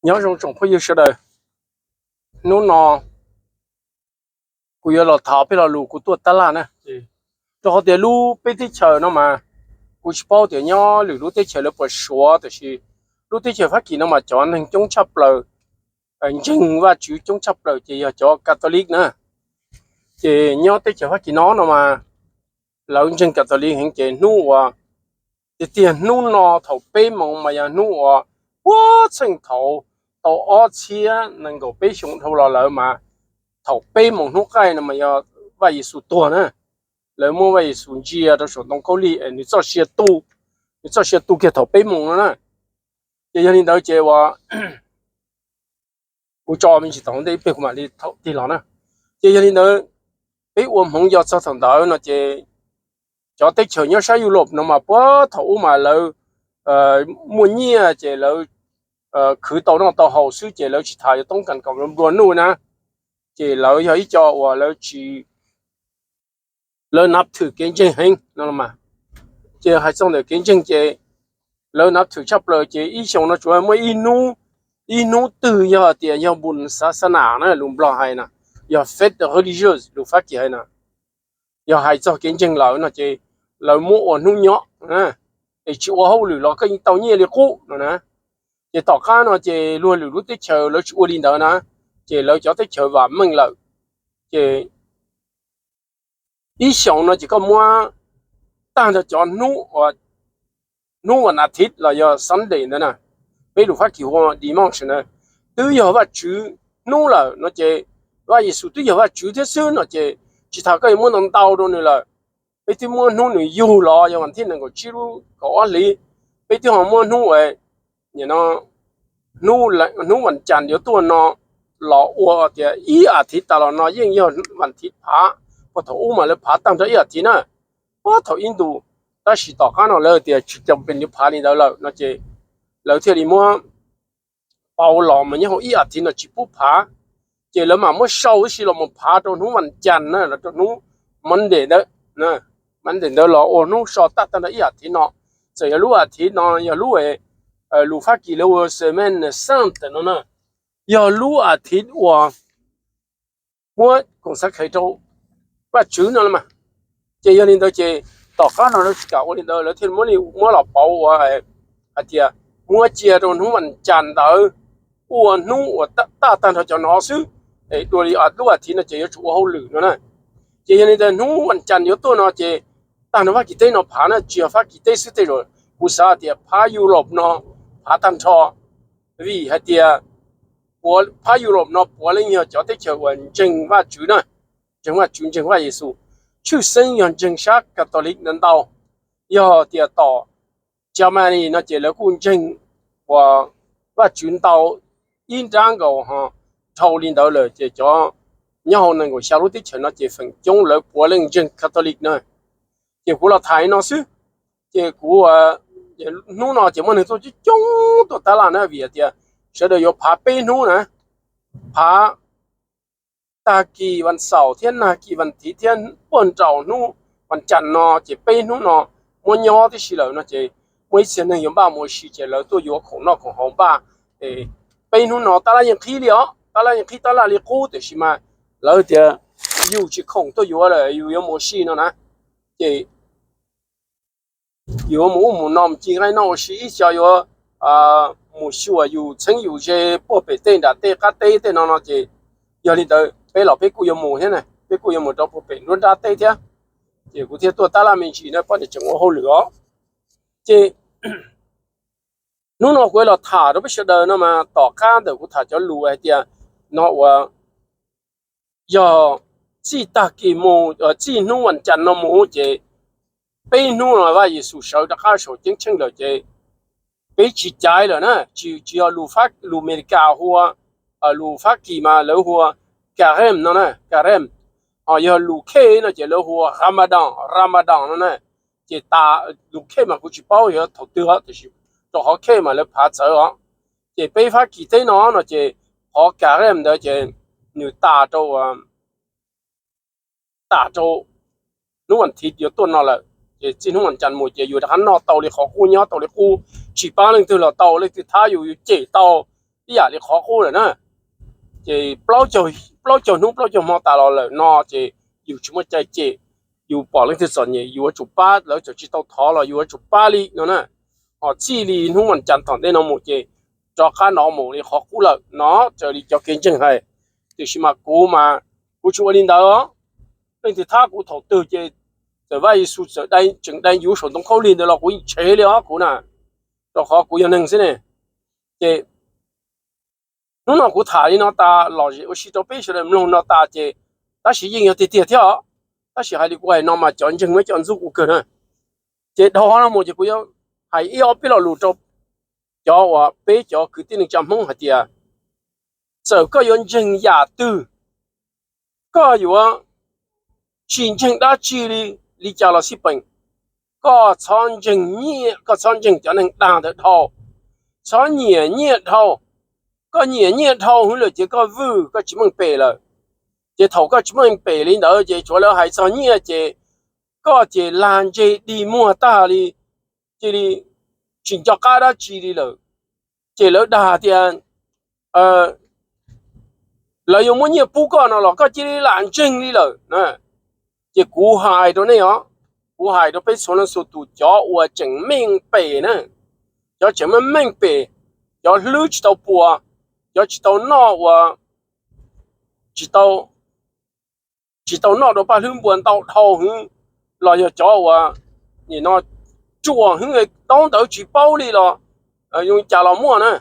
Nyob zoo tsoom phooj ywg sawv daws, hnub no kuv yuav los tham peb lo lus kuv tuaj tab laj na. Rau qhov tias lub peb teb chaws no mas kuv tsis paub tias nyob lwm lub teb chaws lawv puas suav, tiam sis lub teb chaws Fab Kis no mas cov neeg coob tshaj plaws, ntseeg Vajtswv coob tshaj plaws ces yog cov Catholic na. Ces nyob teb chaws Fab Kis no no mas lawv ntseeg Catholic heev, ces hnub uas tiag tiag hnub no thaum peb moos mas yog hnub uas puag txheej thaum tau ob txhiab nees nkaum peb xyoo dhau los lawm mas thaum peb moos hnub qaij no mas yog Vaj Yexus tuag na. Lawv muab Vaj Yexus ntsia rau saum ntoo khaub lig, nws txoj sia tu, nws txoj sia tu kiag thaum peb moos no na. Ces yog li ntawd ces uas kuv tso me ntsis tau ntej ib pliag kuv mam li thaum tig los na. Ces yog li ntawd, peb ua hmoov yos txog thaum ntawd no ces cov teb chaws nyob sab Europe no mas puag thaum ub mas lawv muaj nyiaj ces lawv khwv tau noj tau haus xwb ces lawv tsis tas yuav toob kas kaum nplua nuj na. Ces lawv yog ib co uas lawv tsis, lawv nab thwm kev ntseeg heev no mas. Ces hais txog ntawm kev ntseeg ces lawv nab thwm tshaj plaws ces ib xyoos no tsuas muaj ib hnub, ib hnub twg yog tias yog npus xav xav nam na, lus Nplog hais na, yog fête religieuse, lus Fab Kis hais na. Yog hais txog kev ntseeg lawm no ces lawv muab ua hnub nyob, es tsis ua hauj lwm los koj yeej tau nyiaj li qub no na. Ces tom qab no ces luag lwm lub teb chaws lawv tsis ua li ntawd na, ces lawv cov teb chaws vam meej lawm. Ces ib xyoos no ces koj muab tag nrho cov hnub, hnub vas as thiv los yog Sunday ntawd na, peb lus Fab Kis hu ua dimanche na, twb yog Vajtswv hnub lawm no ces Vaj Yexus twb yog Vajtswv thiab xwb no ces tsis tas koj yuav muab ntau ntau rau nws lawm. Peb twb muab hnub nws yug los yog vas thib nees nkaum tsib lub kaum ob hli, peb twb ho muab hnub, hnub vas cas yuav tuaj no los ua tias ib as thiv tas los no yeej yog vas thiv phav, puag thaum ub mas lawv phav tag nrho ib as thiv na, puag thaum ib ntus. Tab sis tom qab no lawv tias tsis cam pes yuav phav li ntawd lawm no ces lawv thiaj li muab pauv los mas nyob hauv ib as thiv no tsis pub phav, ces lawv mam muab sau ib si los mus phav rau hnub vas cas na, los rau hnub Monday ntawd, Monday ntawd los ua hnub so tag tag nrho ib as thiv no. Txawm yog lub as thiv no yog lub, lus Fab Kis lawv ua Semaine Sainte no na, yog lub as thiv uas muab koom xav khev rau Vajtswv no mas. Ces yog li ntawd ces tom qab no lawv tsis kam ua li ntawd, lawv thiaj muab li muab los pauv ua hais tias muab cia rau hnub vas cas ntawd ua hnub uas taj tag nrho cov no xwb, es dua li lub as thiv no ces yuav tsum ua hauj lwm no na. Ces yog li ntawd hnub vas cas yuav tuaj no ces tag nrho Fab Kis teb no phav na, tsis yog Fab Kis teb xwb tej zaum kuv xav tias phab Europe no phav tag nrho, vim hais tias phab Europe no puav leej yog cov teb chaws uas ntseeg Vajtswv na, ntseeg Vajtswv ntseeg Vaj Yexus, tshwj xeeb yog ntseeg sab Catholic ntau ntau. Yog tias tom Germany no ces lawv kuj ntseeg uas Vajtswv ntau ib nrab nkaus ho dhau li ntawd lawm, ces cov nyob hauv nees nkaum xya lub teb chaws no ces feem coob lawv puav leej ntseeg Catholic na. Ces kuv los tham li no xwb, ces kuv hnub no ces muaj neeg tuaj coob coob tuaj tab laj na vim tias sawv daws yuav phav peb hnub na, phav tag kis vas xaum thiab nag kis vas thiv thiab puag nraum hnub vas cas no ces peb hnub no muab nyob tib si lawm no ces muaj ib txhia neeg yuav npaj mus ua si ces lawv tuaj yuav khoom noj khoom haus npaj. Peb hnub no tab laj yeej qhib li os, tab laj yeej qhib tab laj li qub tiam sis mas lawv tias yus tsis khoom tuaj yuav lawm yus yuav mus ua si no na, ces yus yuav mus ub mus no mus ci nqaij noj ua si, ib co yuav mus xyuas yus txheeb yus ze puag pem tej nram tej qab teb tej no no ces yog li ntawd peb los peb kuj yuav mus thiab na, peb kuj yuav mus rau puag pem nruab nrab teb thiab. Ces kuv thiaj tuaj tab laj me ntsis na, poj niam tseem ua hauj lwm os. Ces hnub no kuv los tham rau peb sawv daws no mas tom qab ntawm kuv tham cov lus hais tias no uas yog txij tag kis mus, txij hnub vas cas no mus ces peb hnub no Vaj Yexus sawv rov qab saum ceeb tsheej lawm ces peb tsis caiv lawm na, tsis, tsis yog lus Fab, lus Amelikas hu ua, lus Fab Kis mas lawv hu ua Carême no na, Carême. Ho yog lus Khej no ces lawv hu ua Ramadan, Ramadan no na. Ces tas, lus Khej mas kuv tsis paub yog thaum twg os, tiam sis rau qhov Khej mas lawv phav txawv os. Ces peb Fab Kis teb no no ces qhov Carême ntawd ces nws tas rau tas rau hnub vas thiv yuav tuaj no lawm. Ces txij hnub vas cas mus ces yus rov qab noj tau li qhov qub nyob tau li qub, tsis pab leej twg los tau, leej twg thab yus yus cem tau, ib yam li qhov qub lawm na. Ces plaub caug hnub plaub caug hmo tas los lawm no ces yus tsis muaj cai cem, yus pom leej twg txom nyem yus yuav tsum pab, lawv txawm tsis tau thov los yus yuav tsum pab li no na. Ho txij li hnub vas cas tom ntej no mus ces rov qab nov mus li qhov qub lawm no, raws li cov kev ntseeg hais. Tiam sis mas kuv mas kuv tsis ua li ntawd os. Leej twg thab kuv thaum twg ces txawm Vaj Yexus txawm tseem dai yuv saum ntoo khaub lig ntawd los kuv yeej tshev li os kuv na, rau qhov kuv yog neeg xwb ne. Ces hnub no kuv tham li no tas, lom zem ua si rau peb sawv daws mloog no tas ces, tab sis yeej yog tiag tiag thiab os. Tab sis hais li kuv hais no mas cov ntseeg muaj cov ntxub kuv kawg na. Ces dhau qhov no mus ces kuv yuav hais ib ob peb lo lus rau cov uas peb cov kwv tij neej tsa Hmoob hais tias, txawm koj yuav ntseeg yam twg, koj yuav tsis ntseeg dab tsi li, li cas los xij peem, koj txhob ntseeg nyiaj, koj txhob ntseeg cov neeg dag ntawd dhau, txhob nyiam nyiaj dhau. Koj nyiam nyiaj dhau hwv lawm ces koj vwj, koj tsis meej pem lawm. Ces thaum koj tsis meej pem li ntawd ces tsuav lawv hais txog nyiaj ces koj ces lag ntseg dig muag tag li, cia li tsis nco qab dab tsi li lawm. Ces lawv dag tias lawv yuav muab nyiaj pub koj no los koj cia li lam ntseeg li lawm. Ces kuv hais rau nej os, kuv hais rau peb txhua leej txhua tus cov uas tseem meej pem na, cov tseem meej meej pem, cov hlwb tsis tau puas, cov tsis tau noj ua, tsis tau, tsis tau noj dua paj hlwb npua ntau dhau hwv, los yog cov uas nim no ruam hwv, taub ntawv tsis paub li los zoo cas los muaj na.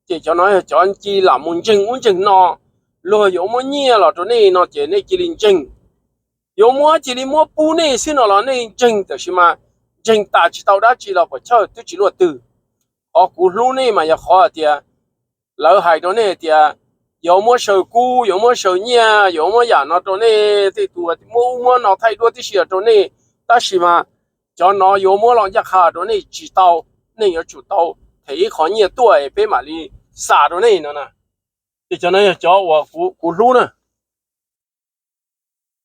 Ces cov no yog cov cia li lam mus ntseeg ub ntseeg no, luag yuav muab nyiaj los rau nej no ces nej cia li ntseeg. Yuav muab cia li muab pub nej xwb no los nej ntseeg, tab sis mas ntseeg tas tsis tau dab tsi los puas chawj twb tsis luaj twg. Qhov kuv hlub nej mas yog qhov hais tias lawv hais rau nej tias yuav muab saw kub, yuav muab saw nyiaj, yuav muab yam no rau nej, tej tus muab ub muab no thaij duab tib si rau nej, tab sis mas cov no yuav muab los ncaj qha rau nej tsis tau. Nej yuav tsum tau them ib qho nyiaj tuaj es peb mam li xa rau nej no na. Ces cov no yog cov uas kuv hlub na.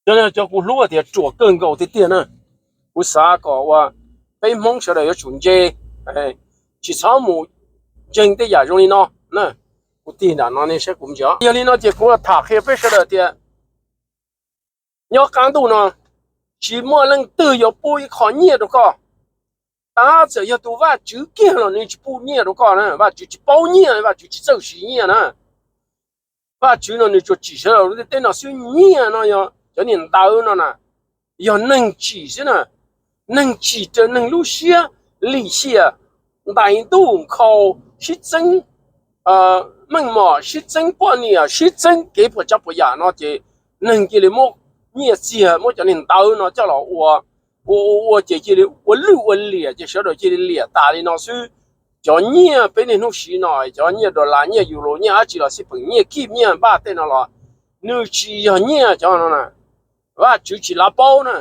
Cov no yog cov kuv hlub tias ruam kawg nkaus tiag tiag na. Kuv xav kom uas peb Hmoob sawv daws yuav tsum ntse, tsis txhob mus ntseeg tej yam zoo li no na. Kuv tig nram no nej saib kuv ntsia. Yog li no ces kuv tham qhia peb sawv daws tias nyob qab ntuj no tsis muaj leej twg yuav pub ib qho nyiaj rau koj, tab txawm yog tus Vajtswv kiag los nws tsis pub nyiaj rau koj na. Vajtswv tsis paub nyiaj, Vajtswv tsis txawj siv nyiaj na. Vajtswv no nws tsuas tsim sawv daws lub ntiaj teb no xwb. Nyiaj no yog cov niag ntawv no na, yog neeg tsim xwb na. Neeg tsim raws neeg lub siab, lim hiam, ntais ntuj nkhaus, sib txeeb meej mom, sib txeeb poj niam, sib txeeb kev puas tsav puas yam no ces neeg cia li muab nyiaj txiag, muab cov niag ntawv no coj los ua, ua ua ua ces cia li ua lwj ua liam ces sawv daws cia li liam tas li no xwb. Cov nyiaj peb niaj hnub siv no, cov nyiaj dollar, nyiaj euro, nyiaj dab tsi los xij peem, nyiaj kib, nyiaj npaj tej no los nws tsis yog nyiaj cov no na. Vajtswv tsis lav paub na.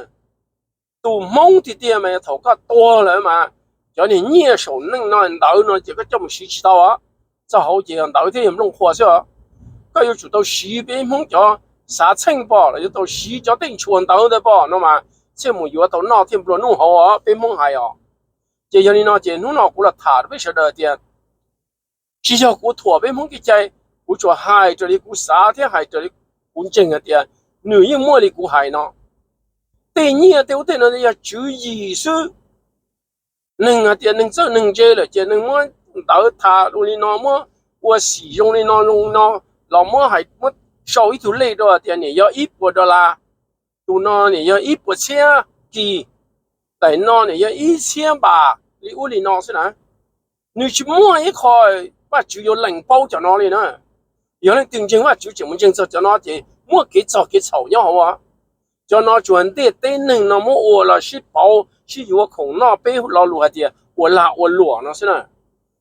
Tus Hmoob tiag tiag mas thaum koj tuag lawm mas cov niag nyiaj saum neej no ntawv no ces koj coj mus siv tsis tau. Txog hauv ces yog ntawv thiab yog nplooj qhuav xwb os. Koj yuav tsum tau siv peb Hmoob cov xav txheej pom los yuav tau siv cov tej ntshua ntawv ntawd pom no mas thiaj mus yuav tau noj thiaj nplua nuj hauv os, peb Hmoob hais os. Ces yog li no ces hnub no kuv los tham rau peb sawv daws tias tsis yog kuv thuam peb Hmoob kev cai, kuv tsuas hais raws li kuv xav thiab hais raws li kuv ntseeg hais tias nws yeej muaj li kuv hais no. Tej nyiaj tej ub tej no yog tswv yim xwb. Neeg hais tias neeg txawj neeg ntse lawm ces neeg muab ntawv tham ua li no, muab ua xim zoo li no zoo no, los muab hais muab sau ib tug lej rau tias niam yog ib puas dollar, tus no niam yog ib puas txhiab kis, daim no niam yog ib txhiab npas li ub li no xwb na. Nws tsis muaj ib qho Vajtswv yuav lees paub cov no li na. Yog leej twg ntseeg Vajtswv tseem mus ntseeg txog cov no ces muaj kev txog kev txhaum nyob hauv. Cov no tsuas ntiaj teb neeg no muab ua los sib pauv sib yuav khoom noj, peb lo lus hais tias ua lag ua luam no xwb na.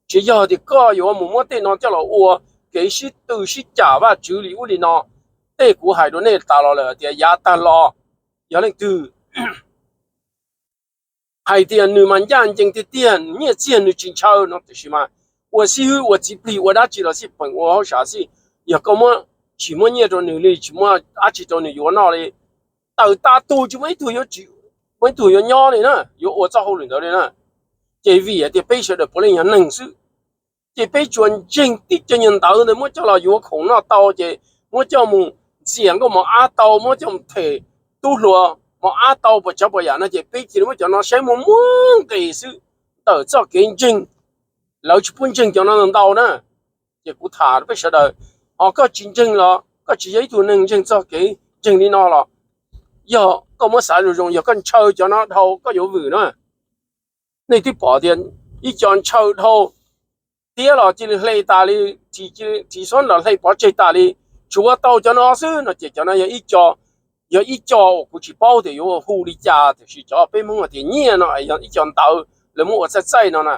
Tsis yog tias koj yuav mus muab tej no coj los ua kev sib tw sib cam Vajtswv li ub li no. Tej kuv hais rau nej tas los lawm tias yav tag los yog leej twg hais tias nws mas ncaj ncees tiag tiag, nyiaj txiag nws tsis ntshaw no, tiam sis mas ua xib hwb ua txiv plig ua dab tsi los xij peem ua hauj sam xij. Yog koj muab, tsis muab nyiaj rau nws li, tsis muab dab tsi rau nws yuav noj li, tawm tas tug tsis muaj ib tug yuav, tsis muaj ib tug yuav nyob li na, yuav ua txoj hauj lwm ntawd li na. Ces vim hais tias peb sawv daws puav leej yog neeg xwb. Ces peb tsuas ntseeg tib co nyuag ntawv ntawd muab coj los yuav khoom noj tau, ces muab coj mus ntxias nkauj mos ab tau, muab coj mus them tub hluas mos ab tau, puas tsav puas yam no, ces peb cia li muab cov no saib muaj muaj nqis xwb ntawm txoj kev ntseeg. Lawv tsis pub ntseeg cov no ntau na. Ces kuv tham rau peb sawv daws, ho koj tsis ntseeg los koj tsis yog ib tug neeg ntseeg txoj kev ntseeg li no los, yog koj muab xav zoo zoo, yog koj ntshaw cov no dhau koj yuav vwm na. Nej twb pom tias ib co ntshaw dhau tiab los cia li hle tas li, ris xob los hle pov tseg tas li, tshuav tau cov no xwb no. Ces cov no yog ib co, yog ib co uas kuv tsis paub tias yuav hu li cas, tiam sis cov peb Hmoob tias nyiaj no yog ib co ntawv lawv muab ua txaij txaij no na.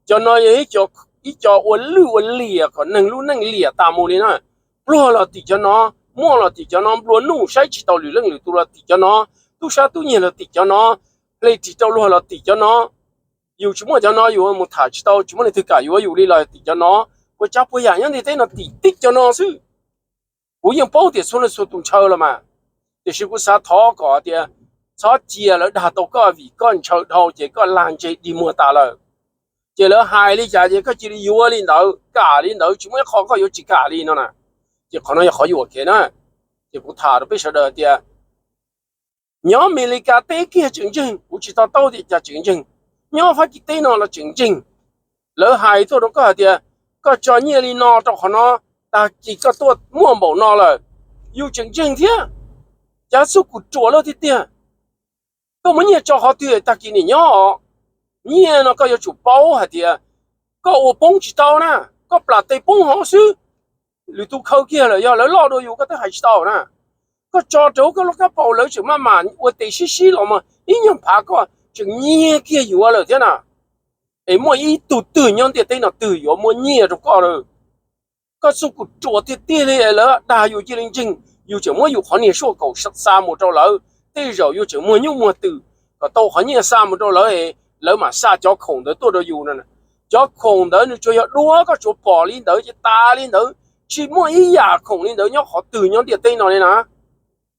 Cov no yog ib co ua lwj ua liam kom neeg lub neej liam tas mus li na. Pluag los tim cov no, muaj los tim cov no, nplua nuj saib tsis taus lwm leej lwm tus los tim cov no, tub sab tub nyiag los tim cov no, hle ris rau luag los tim cov no. Yus tsis muaj cov no yus mus tham tsis tau, tsis muaj leej twg kam yuav yus li los tim cov no. Puas tsav puas yam nyob ntiaj teb no tim tib cov no xwb. Kuv yeej paub tias txhua leej txhua tus ntshaw los mas, tiam sis kuv xav thov kom tias txhob cia lawv dag tau koj vim koj ntshaw dhau ces koj lag ntseg dig muag tas lawm. Ces lawv hais li cas ces koj cia li yuav li ntawd, kam li ntawd, tsis muaj ib qho koj yuav tsis kam li no na. Ces qhov no yog qhov yuam kev na. Ces kuv tham rau peb sawv daws tias nyob Amelikas teb kiag tseem ntseeg, kuv tsis to taub tias cas tseem ntseeg, nyob Fab Kis teb no los tseem ntseeg. Lawv hais tuaj rau koj hais tias koj tso nyiaj li no rau qhov no, tag kis koj tuaj muaj npaum no lawm, yus tseem ntseeg thiab. Cas txuj kum ruam luaj tiag tiag. Koj muaj nyiaj tso qhov twg tag kis niam nyob os? Nyiaj no koj yuav tsum paub hais tias koj ua poob tsis tau na, koj plam tes poob hauv xwb. Lwm tus khaws kiag lawm, yog lawv loj dua yus koj twb hais tsis tau na. Koj tso rau koj lub kab paus lawv tseem maj mam ua tes sib sib los mas ib nyuag phav koj tseem nyiag kiag yuav lawm thiab na. Es muaj ib tug twg nyob ntiaj teb no twg yuav muaj nyiaj rau koj lawm? Koj txuj kum ruam tiag tiag li, lawv dag yus cia li ntseeg, yus tseem muab yus qhov niag suaj kaum xa mus rau lawv, tej zaum yus tseem muag nyuj muag twm kom tau qhov nyiaj xa mus rau lawv, lawv mam xa cov khoom ntawd tuaj rau yus no. Cov khoom ntawd nws tsuas yog duab, koj tsuas pom li ntawd ces tas li ntawd, tsis muaj ib yam khoom li ntawd nyob qhov twg nyob ntiaj teb no li na.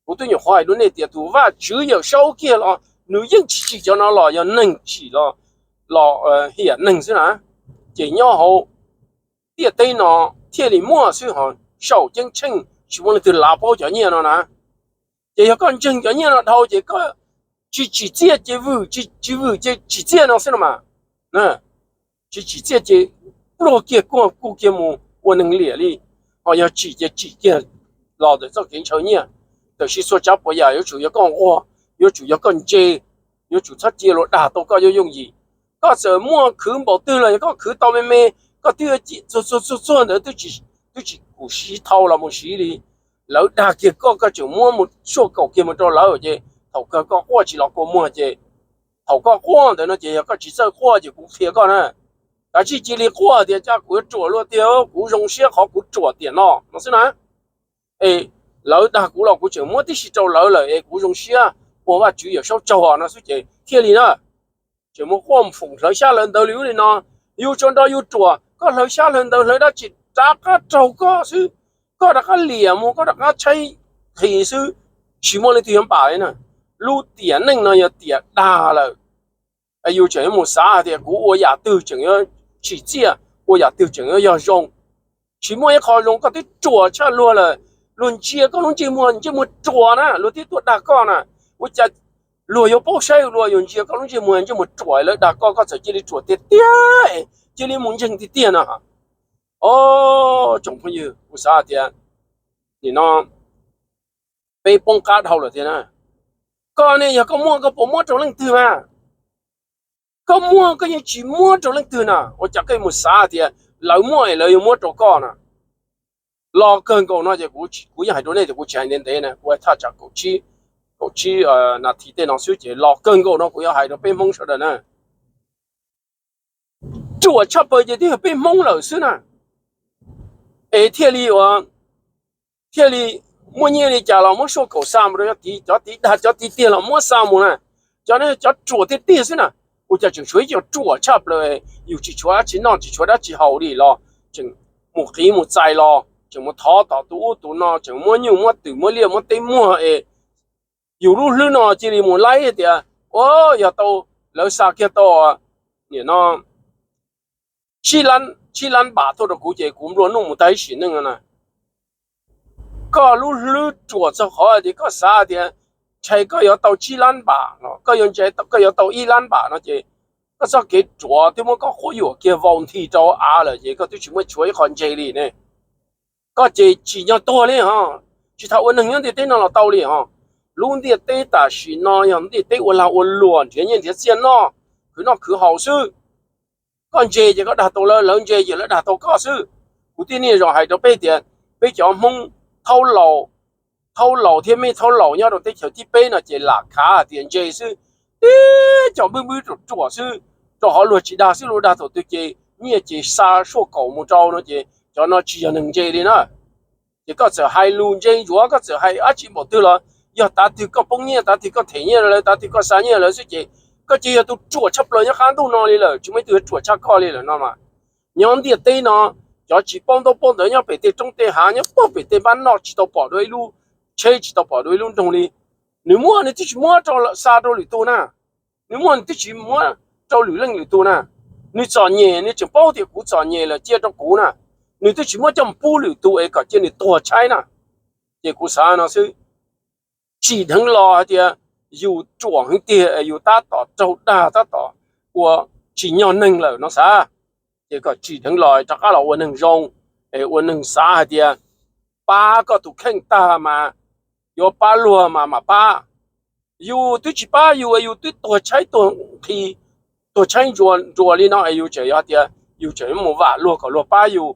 Kuv twb nyuam qhuav hais rau nej tias tus Vajtswv Yawmsaub kiag los nws yeej tsis tsim cov no los, yog neeg tsim los, los hiam neeg xwb na. Ces nyob hauv ntiaj teb no thiaj li muaj xwb, ho saum ceeb tsheej tsis muaj leej twg lav paub cov nyiaj no na. Ces yog koj ntseeg cov nyiaj no dhau ces koj tsis tsim txiaj ces vwm, tsis vwm ces tsim txiaj no xwb no mas. Tsis tsim txiaj ces pluag kiag kuj kiag mus ua neeg liam li, ho yog tsim ces tsim kiag los ntawm txoj kev ntshaw nyiaj. Tab sis txhua tsav puas yam yuav tsum yog koj nquag, yuav tsum yog koj ntse, yuav tsum txhob cia luag dag tau koj yooj yooj yim. Koj txawm muaj khwv npaum twg los yog koj khwv tau me me, koj twb txuag txuag txuag ntawd twb tsis kum siv thau los mus siv li. Lawv dag kiag koj, koj tseem muab mus suaj kaum kiag mus rau lawv ces thaum kawg koj quaj tsis los kua muag ces thaum koj quaj ntawd no ces yog koj tsis txawj quaj ces kuv qhia koj na, kav tsij cia li quaj tias cas kuv yuav ruam luaj tiag, kuv zoo siab qhov kuv ruam tiam no no xwb na. Es lawv dag kuv los kuv tseem muab tib si rau lawv lawm es kuv zoo siab ua Vajtswv Yawmsaub tsaug no xwb ces thiaj li na. Tseem mus quaj foom hlawv xyab hlawv ntawv li ub li no, yus tsuas nrog yus ruam, koj hlawv xyab hlawv ntawv hlawv dab tsi rov qab raug koj xwb, koj rov qab liam mus, koj rov qab tshaib qhis xwb, tsis muaj leej twg yuav npam li na. Lub tiam neej no yog tiam dag lawm. Yus tseem yuav mus xav tias kuv ua yam twg tseem yuav tsim txiaj, ua yam twg tseem yuav yog zoo. Tsis muaj ib qho zoo, koj twb ruam tshaj luag lawm, luag ntsia koj lub ntsej muag, ntsej muag ruam na, luag twb tuaj dag koj na. Ua cas luag yuav paub saib luag yuav ntsia koj lub ntsej muag, ntsej muag ruam, lawv dag koj, koj txawm cia li ruam tiag tiag, cia li mus ntseeg tiag tiag no. Os, tsoom phooj ywg, kuv xav tias nim no peb poob qab dhau lawm tiag na. Koj ne, yog koj muaj koj puas muab rau leej twg mas? Koj muaj koj yeej tsis muab rau leej twg na, ua cas koj mus xav tias lawv muaj es lawv yuav muab rau koj na? Los kawg nkaus no ces kuv yeej hais rau nej tias kuv tsis hais ntev ntev na, kuv hais thaj tsam kaum tsib, kaum tsib nas this tej no xwb ces los kawg nkaus no kuv yuav hais rau peb Hmoob sawv daws na. Ruam tshaj plaws ces twb yog peb Hmoob lawm xwb na. Es thiaj li ua, thiaj li muaj nyiaj li cas los muab suaj kaum xa mus rau cov tid, cov tid dag cov tid tiag los muab xa mus na. Cov no cov ruam tiag tiag xwb na. Ua cas tseem tshuav ib co ruam tshaj plaws, yus tsis tshuav dab tsi noj tsis tshuav dab tsi haus li los tseem mus qiv mus txais los tseem mus thov tom tus ub tus no, tseem muab nyuj muab twm muab liaj muab teb muag es yus lub hlwb no cia li mus laib tias, ua yog tau, lawv xa kiag tau, nim no tsib lab tsib lab npam tuaj rau kuv ces kuv nplua nuj mus tag ib sim neej no na. Koj lub hlwb ruam txog qhov tias koj xav tias ntshai koj yuav tau tsib lab npam no, koj yuav ntshai koj yuav tau ib lab npam no ces koj txoj kev ruam twb muab koj quab yuam kiag vau nthi rau av lawm ces koj twb tsis muaj tshuav ib qho ntse li ne. Koj ces tsim nyog tuag li ho, tsis tham ua neeg nyob ntiaj teb no los tau li ho. Lub ntiaj teb tam sim no yog ntiaj teb ua lag ua luam nrhiav nyiaj nrhiav txiaj noj, khwv noj khwv haus xwb. Koj ntse ces koj dag tau lawv, lawv ntse ces lawv dag tau koj xwb. Kuv tib niaj zaus hais rau peb tias peb cov Hmoob thaub laus, thaub laus thiab me thaub laus nyob rau teb chaws thib peb no ces lam khav hais tias ntse xwb, tib cov npwb npwb ruam ruam xwb, rau qhov luag tsis dag xwb, luag dag thaum twg ces nyiaj ces xa suaj kaum mus rau no ces cov no tsis yog neeg ntse li na. Ces koj txawm hais lus ntse ntsuav, koj txawm hais dab tsi npaum twg los yog tav twg koj poob nyiaj, tav twg koj them nyiaj lawv, tav twg koj xa nyiaj lawv xwb ces koj ces yog tus ruam tshaj plaws nyob qab ntuj no li lawm, tsis muaj ib tug yuav ruam tshaj koj li lawm no mas. Nyob ntiaj teb no, cov tsis paub ntaub paub ntawv nyob pem tej roob tej hav, nyob puag pem tej npab noj tsis tau pom dua ib lub tsheb, tsis tau pom dua ib lub nroog li, nws muab nws twb tsis muab rau xa rau lwm tus na. Nws muab nws twb tsis muab rau lwm leej lwm tus na. Nws txom nyem nws tseem paub tias kuv txom nyem lawm cia rau kuv na. Nws twb tsis muab coj mus pub lwm tus es kom cia nws tuag tshaib na. Ces kuv xav no xwb, tsim dheev los hais tias yus ruam heev tiag es yus tab tom raug dag, tab tom ua tsis nyog neeg lawm no xav. Ces kom tsim dheev los rov qab los ua neeg zoo, es ua neeg xav hais tias pab koj tus kheej tag mas yuav pab luag mas mam pab. Yus twb tsis pab yus, yus twb tuag tshaib tuag nqhis, tuag tshaib nruas nruas li no es yus tseem yog tias yus tseem mus vam luag kom luag pab yus.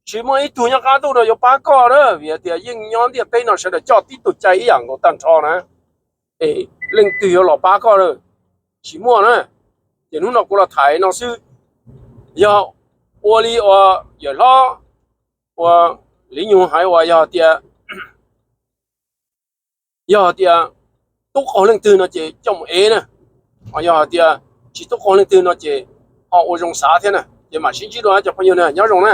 Tsis muaj ib tug nyob qab ntuj no yuav pab koj na, vim tias yeej nyob ntiaj teb no sawv daws coj tib tug cai ib yam nkaus tag nrho na. Es leej twg yuav los pab koj na? Tsis muaj na. Ces hnub no kuv los tham no xwb, yog ua li uas yawm hlob ua Liv Nyug hais uas yog tias, yog tias tub qaug leej twg no ces coj mus ev na, yog tias tsis tub qaug leej twg no ces ho ua zoo xav thiab na. Ces mam sib ntsib dua cov phooj ywg na, nyob zoo na.